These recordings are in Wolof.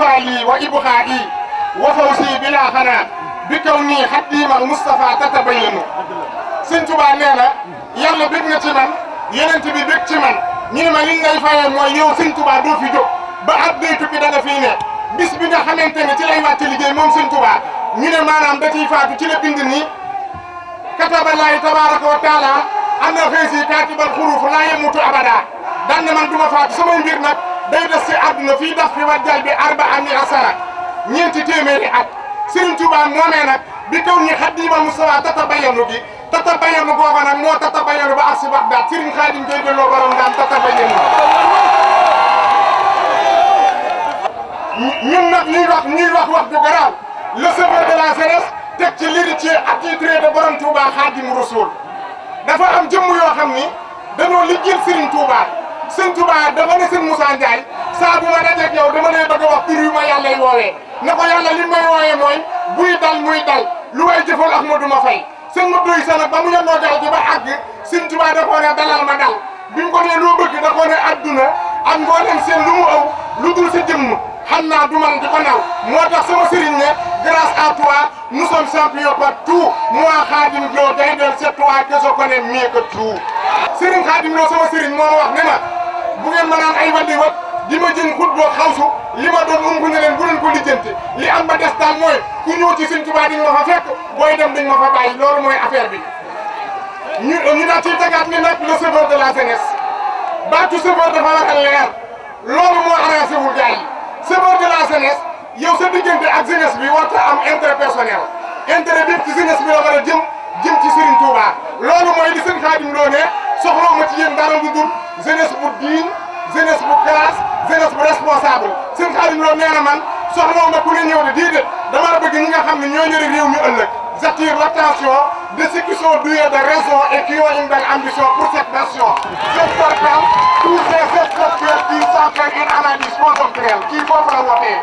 إفالي وإبخائي وفوزي بلا خنا بكوني خديم المصطفى تتبين Sëñ Tuubaa nee na yàlla bég na ci man yenent bi bég ci man ñu ne ma li ngay fayee mooy yow Sëñ Tuubaa doo fi jóg ba ab day tukki dana fii ne bis bi nga xamante ne ci lay wàcc liggéey moom Sëñ Tuubaa ñu ne maanaam da ciy faatu ci la bind nii kataballaahi tabaaraka wa taala am na xëy si kaatibal xuruuf laa yemutu abada daan na man du ma faatu samay mbir nag day des ci àdduna fii daf fi wàjjal bi arba ami asara ñeenti téeméeri at Sëñ Tuubaa moomee nag bi kaw ñi xaddiima Mustafa tatabayanu gi tatabayanu googu nag moo tatabayanu ba ak si Bagdaad Sëriñ Xaadim koy delloo borom daan tatabayanu ñun nag ñuy wax ju garaaw le sauveur de la jeunesse teg ci l'héritier attitré de borom Touba Xaadimu Rasuul dafa am jëmm yoo xam ni dañoo liggéeyal Sëriñ Touba Sëriñ Touba dafa ne Sëriñ Moussa Ndiaye saa bu ma dajeeg yow dama lay bëgg a wax tur yu ma yàlla woowee ne ko yàlla li may woowee mooy buy dal muy dal lu way jëfal Ahmadu ma fay sëñ ma doy sa nag ba mu yendoo gaal gi ba àgg Sëriñ Touba da koo ne dalal ma dal bi mu ko ne loo bëgg da koo ne adduna ak mboolem seen lu mu aw lu dul sa jëmm xam naa du man di ko naw moo tax sama sëriñ ne grâce à toi nous sommes champions partout moi Khadim Lo day del c'est toi que je connais mieux que tout sëriñ Khadim Lo sama sëriñ moo wax ne ma bu ngeen ma naan ay wàlli wat di ma jën xut boo xawsu li ma doon mun ne leen bu leen ko lijjanti li am ba des daal mooy ku ñëw ci Sëriñ Tuubaa di nga ma fa fekk booy dem dañ ma fa bàyyi loolu mooy affaire bi ñu daal ciy tegaat ni nag le sauveur de la jeunesse baatu sauveur dafa war a leer loolu moo arrangé wul gars yi sauveur de la jeunesse yow sa diggante ak jeunesse bi warta am intérêt personnel intérêt bi ci jeunesse bi la war a jëm ci Sëriñ Tuubaa loolu mooy li Sëriñ Xaadim Lo ne soxloo ma ci yéen dara lu dul jeunesse bu diin jeunesse bu classe jeunesse bu responsable Sëriñ Xaadim Lo nee na man soxloo ma ku ne ñëw de déedéet dama la bëgg ñi nga xam ne ñoo yore réew mi ëllëg j'attire l'attention de ceux qui sont doués de raison et qui ont une belle ambition pour cette nation. J'interpelle tous ces intellectuels qui sont fait une analyse conjoncturelle kii foofu la wootee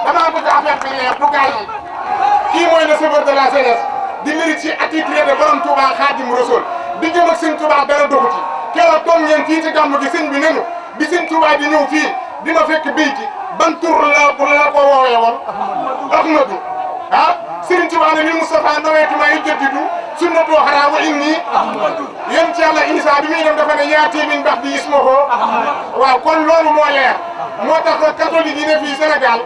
damaa bëgg affaire bi leer du gars yi kii mooy le sauveur de la jeunesse di l'héritier attitré de borom Touba Xaadimu Rasuul di jëm ak Sëriñ Touba dara doxu ci keroog toog ngeen fii ci gàmmu gi sëñ bi nenu bi Sëriñ Touba di ñëw fii di ma fekk béy ci ban tur la ko woowee woon Ahmadu ah Sëriñ Tuubaa ne ni Moustapha nawetu ma yujaddidu sunnatu xaraa wa inni yéen ci Yàlla Isaa bi muy dem dafa ne yaati min ba'di ismuhu waaw kon loolu moo leer moo tax catholique yi ne fii Sénégal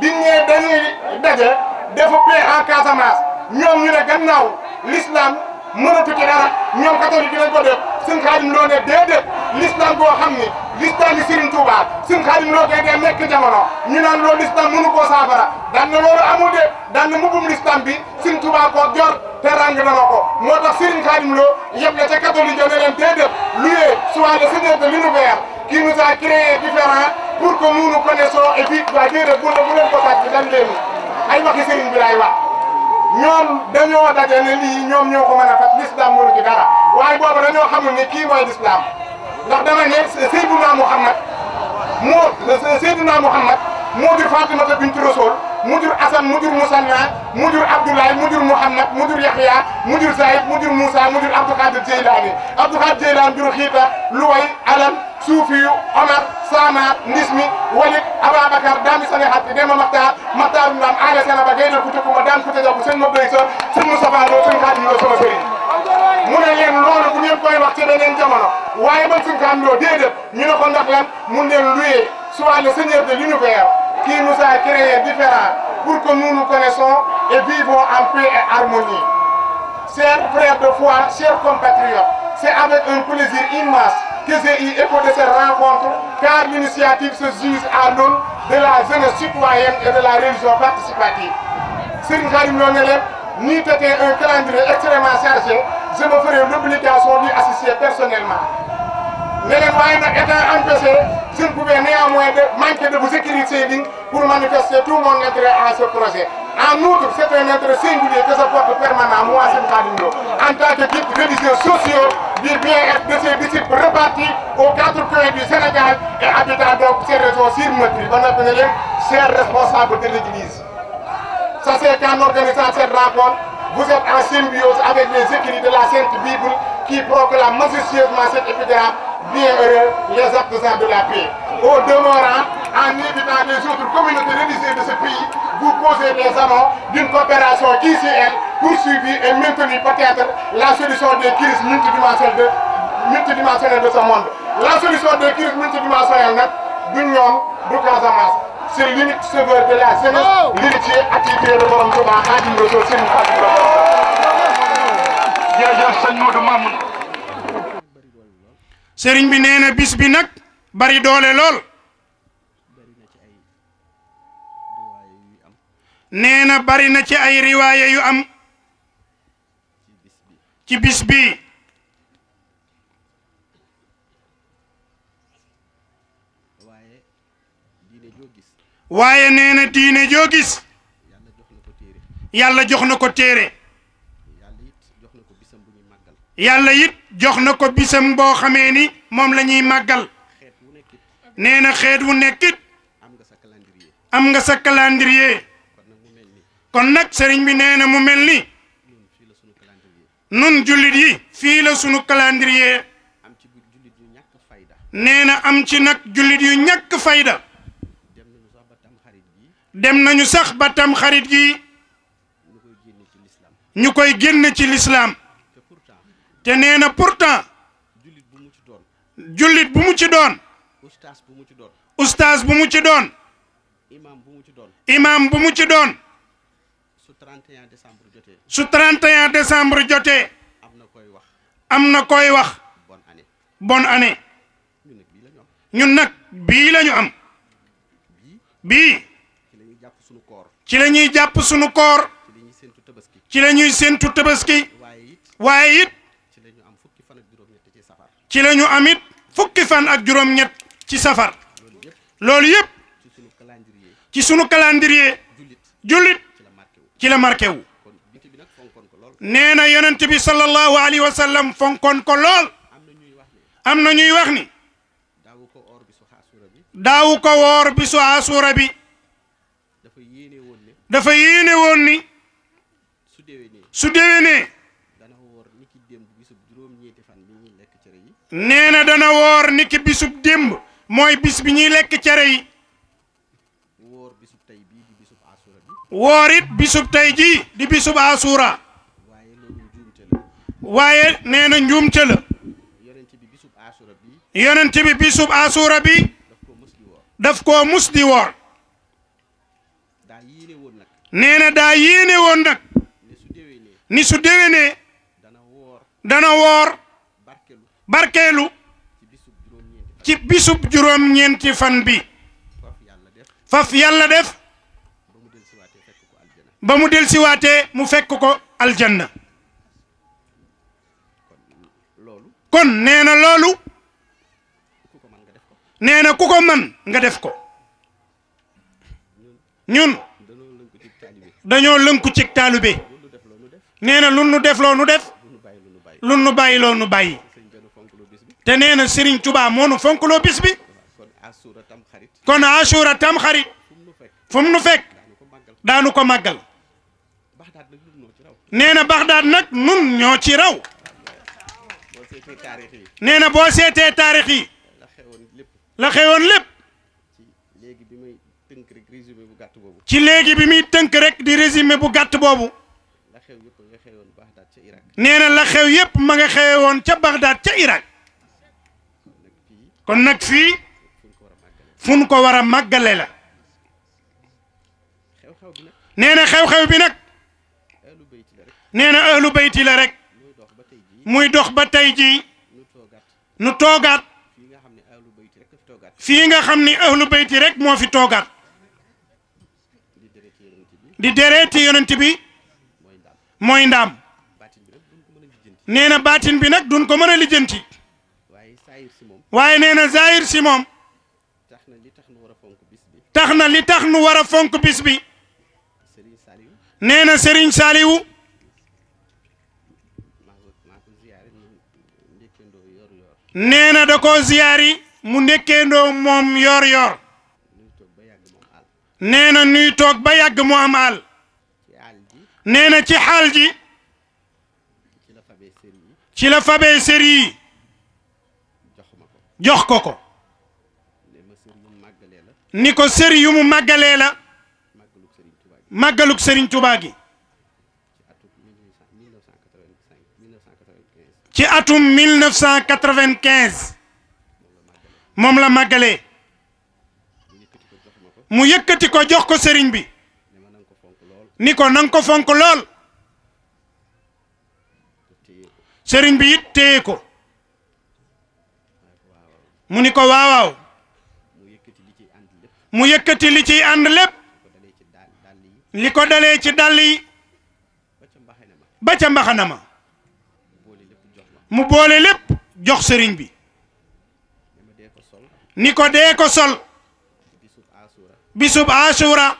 biñ ne dañuy daje defu paix en Casamance ñoom ñu ne gannaaw l'islam mënatu ci dara ñoom catholique yi lañ ko def Sëriñ Xaadim Lo ne déedéet l'islam boo xam ni l'islam yi Sëriñ Tuubaa Sëriñ Xaadim Lo koy dee nekk jamono ñu naan loolu l'islam mënu koo saafara daan na loolu amul de daan na mbubbum l'islam bi Sëriñ Tuubaa ko jor te ràng na ko moo tax Sëriñ Xaadim Lo yëpp la ca catholique yi ne leen déedéet lui soit le Seigneur de l'univers qui nous a créés différents pour que nous nous connaissons et puis waa déedéet bu leen ko tàcc dañ leen ay waxi sëriñ bi laay wax ñoom dañoo daje ne lii ñoom ñoo ko mën a faj l'islam mënu ci dara waaye boobu dañoo xamul ni kii mooy l'islam ndax dama ne Seydina Muhammad moo jur Fatimata bintu Rasul mu jur Asan mu jur Musanna mu jur Abdoulaye mu jur Muhammad mu jur Yaxya mu jur Zayid mu jur Moussa mu jur Abdou Khadir Jeylaani Abdou Khadir Jeylaani jur Xiita Luway Alam Suufiyu Omar Sama Ndismi Walid Ababacar Dami Sane Xatti Demba Maxtaar Ndam Aale Sena ba Gaydel Kuta Kuma daan Kuta Jabu sëñ Mabdoy Sa sëñ Moustapha Lo sëñ Xaadim Lo sama sëriñ mu ne leen loolu bu ngeen koy wax ci beneen jamono waaye man Sëriñ Xaadim Lo déedéet ñu ne ko ndax lan mun leen louer soit le Seigneur de l'univers qui nous a créés différents pour que nous nous connaissons et vivons en paix et harmonie. Chers frères de foi, chers compatriotes, c'est avec un plaisir immense que j'ai eu écho de cette rencontre car l'initiative se juge à l'aune de la jeunesse citoyenne et de la religion participative. Sëriñ Xaadim Lo ne leen ni c'était un calendrier extrêmement chargé, je me ferai l'obligation d'y assister personnellement. Mais les moyens étant empêchés, je ne pouvais néanmoins manquer de vous écrire ces lignes pour manifester tout mon intérêt à ce projet. En outre, c'est un intérêt singulier que je porte permanent, moi, Sëriñ Xaadim Lo, en tant que guide religieux sociaux du bien-être de ces disciples repartis aux 4 coins du Sénégal et habitant donc ces régions symétriques. On appelle les chers responsables de l'Église. Ça, c'est qu'en organisant cette rencontre, vous êtes en symbiose avec les écrits de la Sainte Bible qui proclament majestueusement cet épitaphe. Bienheureux les artisans de la paix. Au demeurant, en invitant les autres communautés religieuses de ce pays, vous posez les jalons d'une coopération qui, si elle, poursuivie et maintenue peut-être la solution des crises multidimensionnelles de ce monde. La solution des crises multidimensionnelles, du ñoom du Casamance. C'est l'unique sauveur de la jeunesse, l'héritier attitré de Borom Touba Xaadimu Rasuul Sëriñ Xaadimu Rasuul. jërëjëf sëñ Modou Mamoun. sëriñ bi nee na bis bi nag bari doole lool. nee na bari na ci ay riwaaya yu am ci bis bi. waaye nee na diine joo gis yàlla jox na ko téere yàlla it jox na ko bisam boo xamee ni moom la ñuy màggal. nee na xeet wu nekkit am nga sa calendrier. kon nag sëriñ bi nee na mu mel ni nun jullit yi fii la sunu calendrier. nee na am ci nag jullit yu ñàkk fayda. dem nañu sax ba tam xarit gi ñu koy génn ci lislaam. te nee na pourtant jullit bu mu ci doon ustaas bu mu ci doon imam bu mu ci doon su 31 décembre jotee am na koy wax bonne année. ñun nag bii la ñu am bii ci la ñuy jàpp sunu koor ci la ñuy séntu tabaski waaye it ci la ñu am it fukki fan ak juróom-ñett ci safar. loolu yëpp ci sunu calendrier jullit ci la marqué wu. nee na yonent bi sallallahu alayhi wa sallam fonkoon ko lool. am na ñuy wax ni daawu ko woor bisu asura bi dafa yéene woon ni su déwénee nee na dana woor niki bisub démb mooy bis bi ñuy lekk cere yi. woor it bisub tey jii di bisub asura. waaye nee na njuumte la. yonent bi bisub asura bi daf koo mus di woor. nee na daa yéene woon nag ni su déwénee dana woor barkeelu ci bisub juróom-ñeenti fan bi. faf yàlla def ba mu delsiwaatee mu fekk ko aljanna. kon nee na loolu nee na ku ko man nga def ko. ñun dañoo lënku ci taalibe. nee na lu nu def loo nu def lu nu bàyyi loo nu bàyyi. te nee na Serigne Touba moo nu fonkloo bis bi. kon Ashura tam xarit fu mu nu fekk daanu ko màggal. nee na Baxdaad nag nun ñoo ci raw. nee na boo seetee taarix yi la xewoon lépp ci léegi bi muy tënk rek di résumé bu gàtt boobu. nee na la xew yépp ma nga xewe woon ca Baxdaad ca Irak. kon nag fii fu nu ko war a màggale la. nee na xew-xew bi nag nee na ahlu bayti la rek muy dox ba tey jii nu toogaat fii nga xam ni ahlu bayti rek moo fi toogaat di dereeti yonent bi mooy ndaam. nee na baatin bi nag duñ ko mën a lijjanti waaye nee na zahir si moom tax na li tax nu war a fonk bis bi. nee na Serigne Saliou nee na da koo ziyaari mu nekkeendoo moom yor-yor. nee na nuy toog ba yàgg mu am àll. nee na ci xaal ji ci la fabee sëri yi jox ko ko. ni ko sër yu mu màggalee la màggaluk Serigne Touba gi ci atum 1995 moom la màggalee mu yëkkati ko jox ko Serigne bi ni ko nang ko fonk lool Serigne bi it téye ko mu ni ko waawaaw mu yëkkati li ciy ànd lépp li ko dalee ci dàll yi ba ca mbaxana ma mu boole lépp jox Serigne bi ni ko dee ko sol bisub Ashura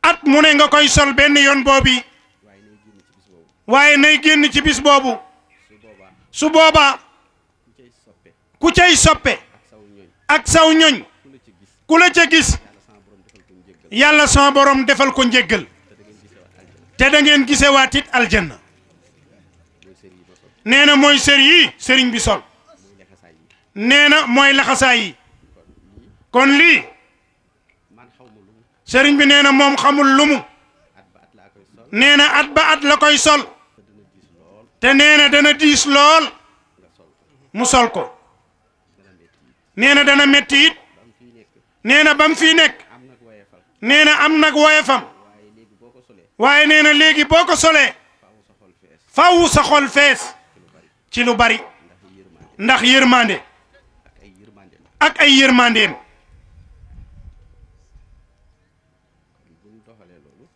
at mu ne nga koy sol benn yoon boobu waaye nay génn ci bis boobu su boobaa ku cay soppe ak saw ñoñ ku la ca gis yàlla sama borom defal ko njéggal te da ngeen gisewaat it aljanna nee na mooy sër yi Serigne bi sol nee na mooy laxasaay yi kon lii Serigne bi nee na moom xamul lumu nee na at ba at la koy sol te nee na dana diis lool mu sol ko nee na dana metti it nee na bam fii nekk nee na am nag woyefam waaye nee na léegi boo ko solee faw sa xol fees ci lu bari ndax yërmande ak ay yërmandeem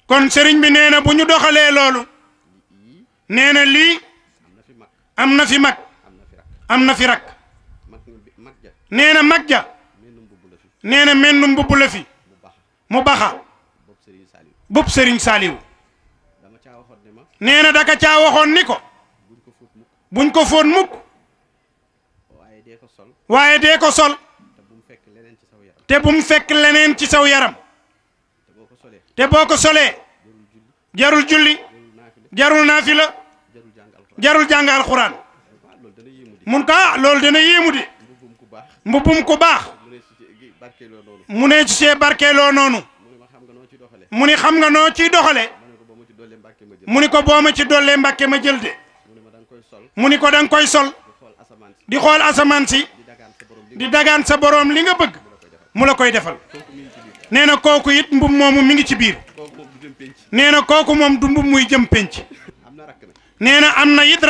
kon Serigne bi nee na bu ñu doxalee loolu nee na lii am na fi mag am na fi rak nee na mag ja nee na menn mbubb la fi mu baxa bub Serigne Saliou nee na daka caa waxoon ni ko buñ ko fóot mukk waaye dee ko sol te bu mu fekk leneen ci saw yaram te boo ko solee jarul julli jarul naafila jarul jàng alxuraan mun ko loolu dana yéemu de mbubbum ku baax mu ne ci see barkeeloo noonu mu ni xam nga noo ciy doxale mu ni ko boo ma ci dollee Mbàkke ma jël de mu ni ko danga koy sol di xool asamaan si di dagaan sa boroom li nga bëgg mu la koy defal nee na kooku it mbub moomu mi ngi ci biir nee na kooku moom du mbub muy jëm penc nee na am na it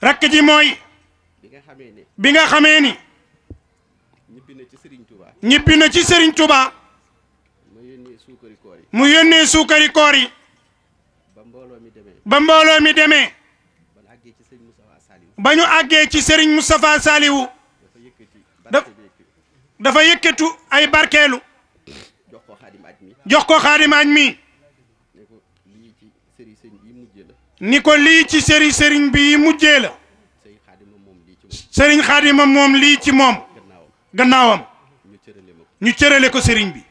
rakk ji mooy bi nga xamee ni ñibbi na ci Serigne Touba mu yónnee suukari koor yi ba mbooloo mi demee ba ñu àggee ci Serigne Moustapha Saliou dafa yëkkatu ay barkeelu jox ko Xaadim Aj mi ni ko lii ci sëriñ bi mujjee la Serigne Xaadima moom lii ci moom gannaawam ñu cërale ko Serigne bi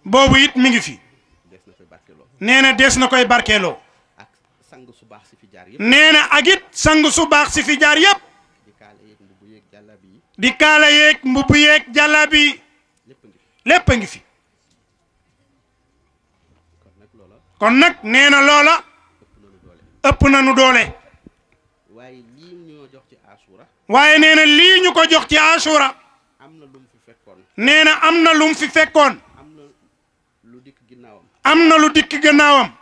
boobu it mi ngi fi nee na des na koy barkeeloo nee na ak it sang su baax si fi jaar yëpp di kaala yeeg mbubb yeeg jàllabi lépp a ngi fi kon nag nee na loola ëpp na nu doole waaye nee na lii ñu ko jox ci Ashura nee na am na lum fi fekkoon am na lu dikk gannaawam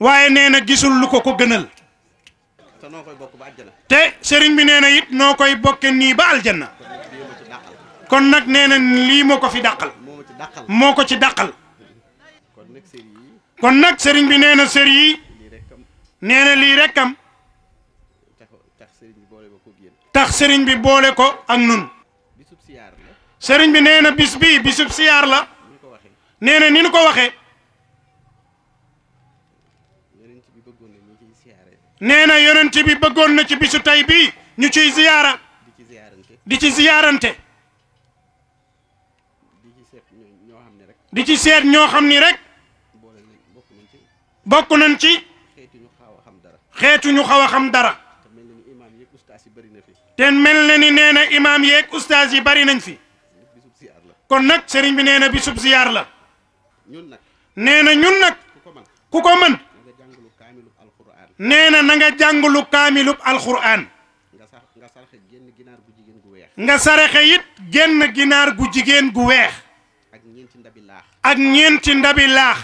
waaye nee na gisul lu ko gënal te Serigne bi nee na it noo koy bokke nii ba aljanna kon nag nee na lii moo ko fi dàqal moo ko ci dàqal kon nag Serigne bi nee na sër yi nee na lii rekkam tax Serigne bi boole ko ak nun Serigne bi nee na bis bii bisub siyaar la nee na ni nu ko waxee nee na yonent bi bëggoon na ci bisu tey bii ñu ciy ziyaara di ci ziyaarante di ci seet ñoo xam ni rek bokk nañ ci xeetu ñu xaw a xam dara te mel na ni nee na imaam yeeg ustaas yi bari nañ fi kon nag sëriñ bi nee na bisub ziyaar la nee na ñun nag ku ko mën nee na na nga jàngulu kaamilub alxuraan nga saraxe it génn ginaar gu jigéen gu weex ak ñeenti ndabi laax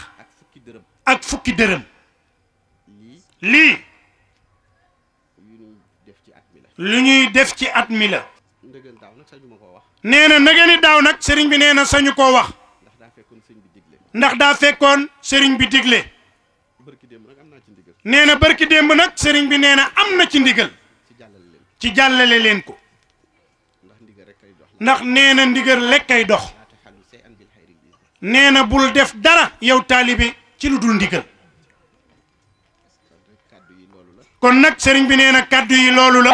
ak fukki dërëm lii lu ñuy def ci at mi la nee na nagani daaw nag sëriñ bi nee na sañu koo wax ndax daa fekkoon sëriñ bi digle nee na barki démb nag sëriñ bi nee na am na ci ndigal ci jàllale leen ko ndax nee na ndigal lekk ay dox nee na bul def dara yow taalibe ci lu dul ndigal kon nag sëriñ bi nee na kàddu yi loolu la